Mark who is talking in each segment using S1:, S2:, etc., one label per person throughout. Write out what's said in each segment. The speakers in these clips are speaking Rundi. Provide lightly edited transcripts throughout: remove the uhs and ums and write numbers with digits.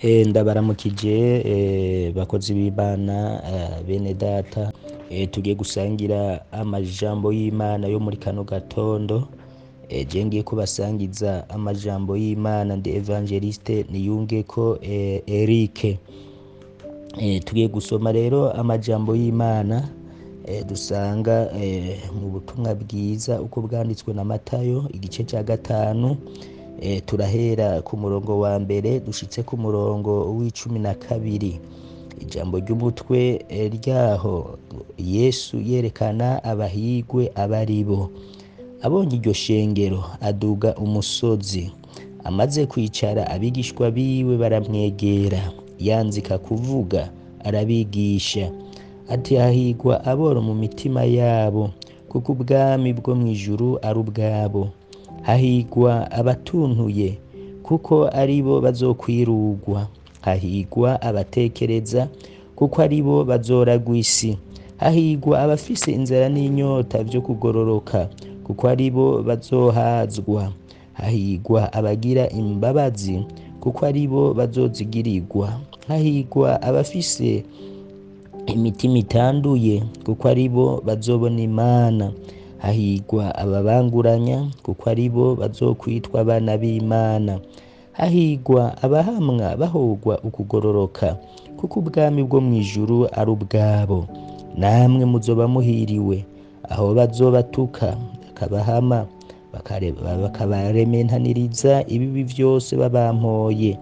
S1: Ndabaramukije bakozi b'Imana, bene data, tugiye gusangira amajambo y'Imana yo muri kano gatondo. Je ngiye kubasangiza amajambo y'Imana ndi Evangeliste Niyungeko Eric. Tugiye gusoma rero amajambo y'Imana dusanga mu butumwa bwiza uko bwanditswe na Matayo igice ca 5. Turahera ku murongo wa mbere dushitse ku murongo w'12. Ijambo ry'umutwe ryaho: Yesu yerekana abahigwe abaribo. Abonye iryo shengero aduga umusozi, amaze kwicara abigishwa biwe baramwegera, yanzika kuvuga arabigisha ati: hahigwa aboro mu mitima yabo, kuko ubwami bwo mw'ijuru ari ubwabo. Hahigwa abatuntuye, kuko aribo bazokwirugwa. Hahigwa abatekereza, kuko aribo bazoragwa isi. Hahigwa abafise inzara n'inyota vyo kugororoka, kuko aribo bazohazwa. Hahigwa abagira imbabazi, kuko aribo bazozigirirwa. Hahigwa abafise imitima itanduye, kuko aribo bazobona Imana. Hahigwa ababanguranya, kuko aribo bazokwitwa abana b'Imana. Hahigwa abahamwa bahogwa ukugororoka, kuko ubwami bwo mw'ijuru ari ubwabo. Namwe muzoba muhiriwe aho bazobatuka bakabahama, bakabarementaniriza ibibi vyose babampoye.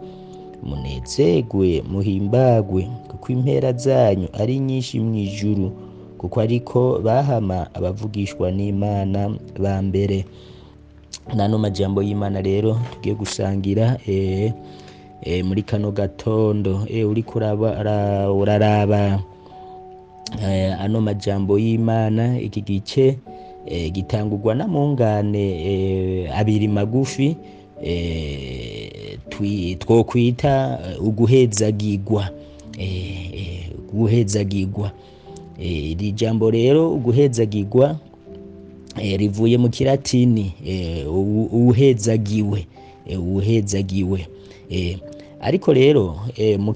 S1: Munezerwe muhimbagwe, kuko impera zanyu ari nyinshi mw'ijuru, kuko ariko bahama abavugishwa n'Imana ba mbere. Nano majambo y'Imana rero tugiye gusangira muri kano gatondo. Uriko uraraba ano majambo y'Imana, iki gice gitangurwa n'amungane abiri magufi twokwita uguhezagirwa. Guhezagirwa. Iri jambo rero uguhezagirwa rivuye mu kilatini uwuhezagiwe, uwuhezagiwe. Ariko rero mu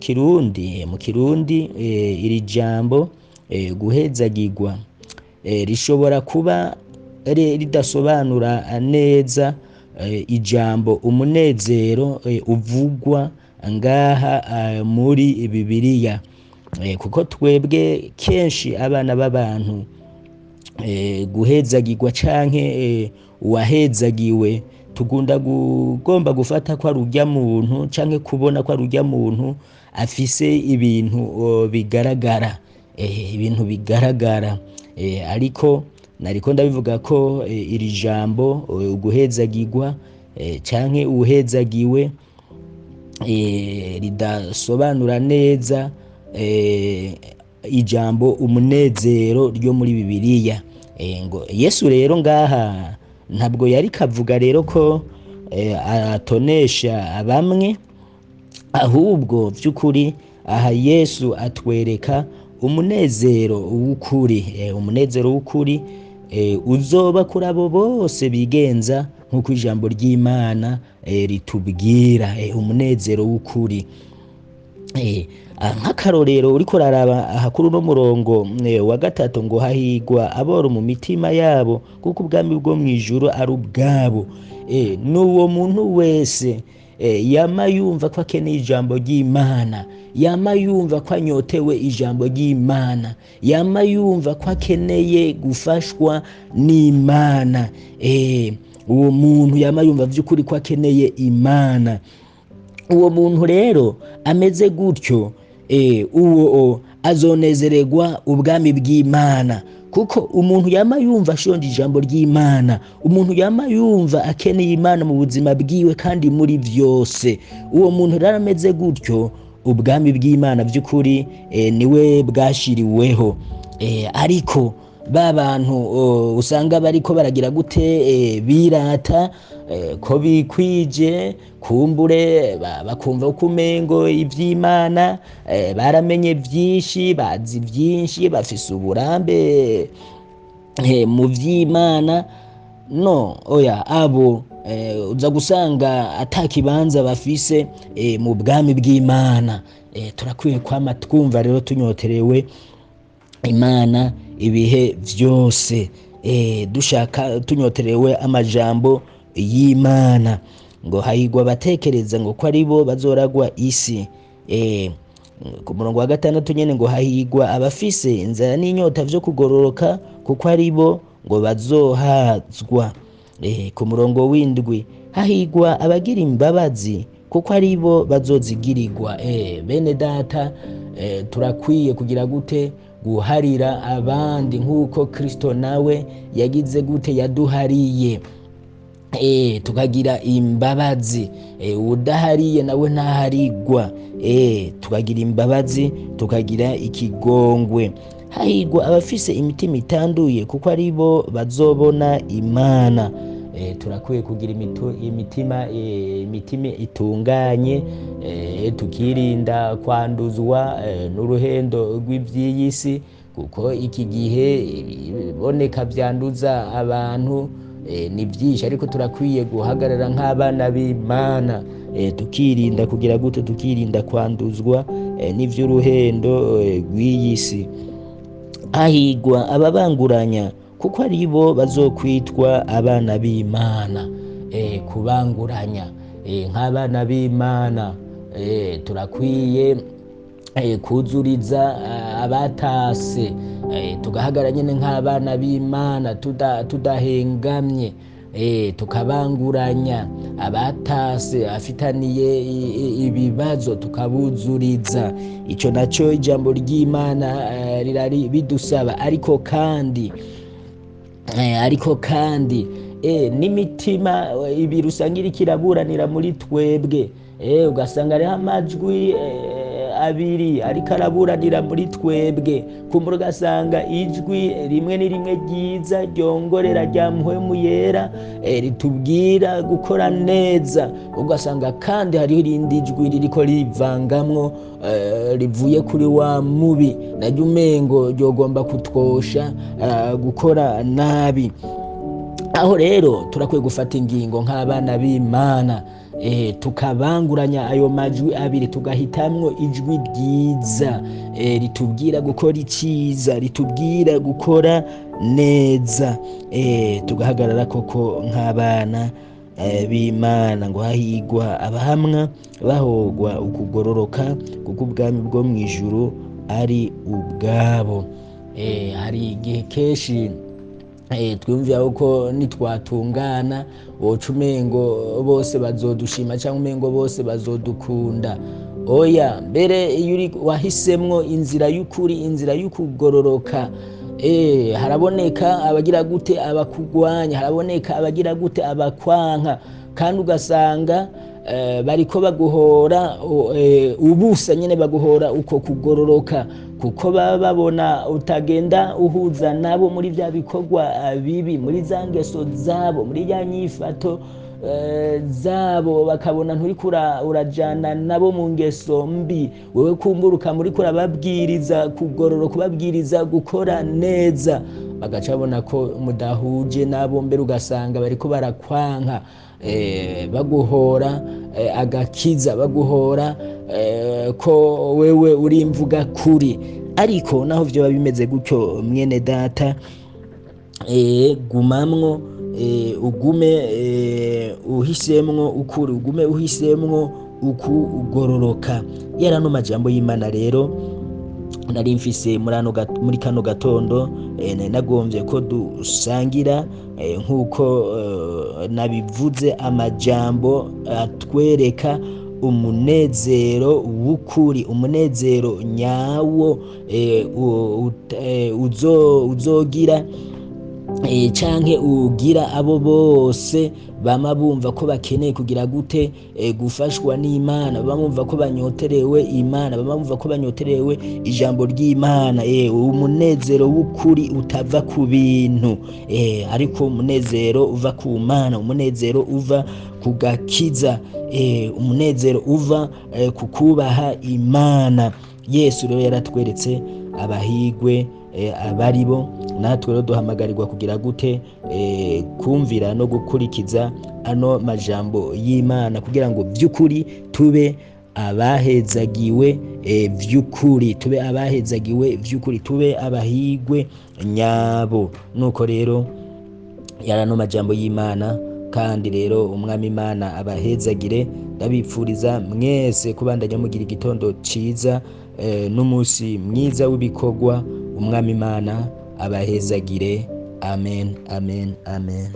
S1: Kirundi iri jambo guhezagirwa rishobora kuba ridasobanura neza ijambo umunezero uvugwa ngaha muri Bibiliya, kuko twebwe kenshi abana b'abantu guhezagirwa canke uwahezagiwe tugunda gugomba gufata ko ari urya muntu canke kubona ko ari urya muntu afise ibintu bigaragara, ibintu bigaragara. Ariko nariko ndabivuga ko iri jambo uguhezagirwa canke uwuhezagiwe ridasobanura neza ijambo umunezero ryo muri Bibiliya. Ngo Yesu rero ngaha ntabwo yari kavuga rero ko atonesha bamwe, ahubwo vy'ukuri aha Yesu atwereka umunezero w'ukuri, umunezero w'ukuri uzoba kuri abo bose bigenza nk'uko ijambo ry'Imana ritubwira, umunezero w'ukuri. Nk'akarorero uriko uraraba aha kuri uno murongo wa 3 ngo hahigwa aboro mu mitima yabo, kuko ubwami bwo mw'ijuru ari ubwabo. N'uwo muntu wese yama yumva ko akeneye ijambo ry'Imana, yama yumva ko anyotewe ijambo ry'Imana, yama yumva ko akeneye gufashwa n'Imana. Uwo muntu yama yumva vy'ukuri ko akeneye Imana. Uwo muntu rero ameze gutyo, uwo azonezererwa ubwami bw'Imana, kuko umuntu yama yumva ashonje ijambo ry'Imana, umuntu yama yumva akeneye Imana mu buzima bwiwe kandi muri vyose, uwo muntu rero ameze gutyo ubwami bw'Imana vy'ukuri niwe bwashiriweho. Ariko ba bantu usanga bariko baragira gute, birata ko bikwije, kumbure bakumva ko umengo ivy'Imana baramenye vyinshi, bazi vyinshi, bafise uburambe mu vy'Imana. No oya, abo Uza gusanga ata kibanza bafise mu bwami bw'Imana. Turakwiye kwama twumva rero tunyoterewe Imana ibihe vyose, dushaka tunyoterewe amajambo y'Imana. Ngo hahigwa abatekereza ngo ko ari bo bazoragwa isi. Ku murongo wa 6 nyene ngo hahigwa abafise inzara n'inyota vyo kugororoka, kuko ari bo ngo bazohazwa. Ku murongo w'7 hahigwa abagira imbabazi, kuko ari bo bazozigirirwa. Bene data, turakwiye kugira gute? Guharira abandi nk'uko Kristo nawe yagize gute? Yaduhariye. Tukagira imbabazi. Udahariye nawe ntaharigwa. Tukagira imbabazi, tukagira ikigongwe. Hahigwa abafise imitima itanduye, kuko ari bo bazobona Imana. Turakwiye kugira imitima itunganye, tukirinda kwanduzwa n'uruhendo rw'ivy'iyisi, kuko iki gihe ibiboneka vyanduza abantu ni vyinshi, ariko turakwiye guhagarara nk'abana b'Imana, tukirinda kugira gute? Tukirinda kwanduzwa n'ivy'uruhendo rw'iyisi. Hahigwa ababanguranya, kuko ari bo bazokwitwa abana b'Imana. Kubanguranya nk'abana b'Imana, turakwiye kuzuriza abatase, tugahagarara nyene nk'abana b'Imana tudahengamye, tukabanguranya abatase afitaniye ibibazo, tukabuzuriza. Ico naco ijambo ry'Imana rirari bidusaba. Ariko kandi n'imitima ibiri usanga iriko iraburanira muri twebwe, ugasanga hariho amajwi abiri ariko araburanira muri twebwe. Kumbura ugasanga ijwi rimwe ni rimwe ryiza ryongorera rya Mpwemu Yera, ritubwira gukora neza, ugasanga kandi hariho irindi jwi ririko rivangamwo, rivuye kuri wa mubi, naryo umengo ryogomba kutwosha gukora nabi. Aho rero turakwiye gufata ingingo nk'abana b'Imana, tukabanguranya ayo majwi abiri, tugahitamwo ijwi ryiza, ritubwira gukora iciza, ritubwira gukora neza, tugahagarara koko nk'abana b'Imana. Ngo hahigwa abahamwa bahogwa ukugororoka, kuko ubwami bwo mw'ijuru ari ubwabo. Hari igihe kenshi twiyumvira ko nitwatungana woca umengo bose bazodushima, cyangwa umengo bose bazodukunda. Oya, mbere iyo uri wahisemwo inzira y'ukuri, inzira y'ukugororoka, haraboneka abagira gute? Abakugwanya. Haraboneka abagira gute? Abakwanka. Kandi ugasanga bariko baguhora ubusa nyene, baguhora uko kugororoka, kuko baba babona utagenda uhuza nabo muri vya bikorwa bibi, muri za ngeso zabo, muri ya nyifato zabo, bakabona nturiko urajana nabo mu ngeso mbi. Wewe kumburuka muri kurababwiriza kugororoka, kubabwiriza gukora neza, bagaca babona ko mudahuje nabo, mbere ugasanga bariko barakwanka, baguhora agakiza, baguhora ko wewe uri imvuga kuri. Ariko naho vyoba bimeze gutyo, mwene data, gumamwo, ugume uhisemwo ukuri, ugume uhisemwo ukugororoka. Yari ano majambo y'Imana rero nari mfise muri kano gatondo, nari nagomvye ko dusangira, nk'uko nabivuze, amajambo atwereka umunezero w'ukuri, umunezero nyawo, uzogira, canke ugira abo bose bama bumva ko bakeneye kugira gute? Gufashwa n'Imana, bama bumva ko banyoterewe Imana, bama bumva ko banyoterewe ijambo ry'Imana. Umunezero w'ukuri utava ku bintu, ariko umunezero uva ku Mana, umunezero uva ku gakiza, umunezero uva ku kubaha Imana. Yesu rero yaratweretse abahigwe. Abaribo natwe rero duhamagarirwa kugira gute? Kumvira no gukurikiza ano majambo y'Imana kugira ngo vy'ukuri tube abahezagiwe, vy'ukuri tube abahezagiwe, vy'ukuri tube abahigwe nyabo. Nuko rero yari ano majambo y'Imana. Kandi rero Umwami Imana abahezagire. Ndabipfuriza mwese kubandanya mugira igitondo ciza n'umunsi mwiza w'ibikorwa. Umwami Imana abahezagire. Amen, amen, amen.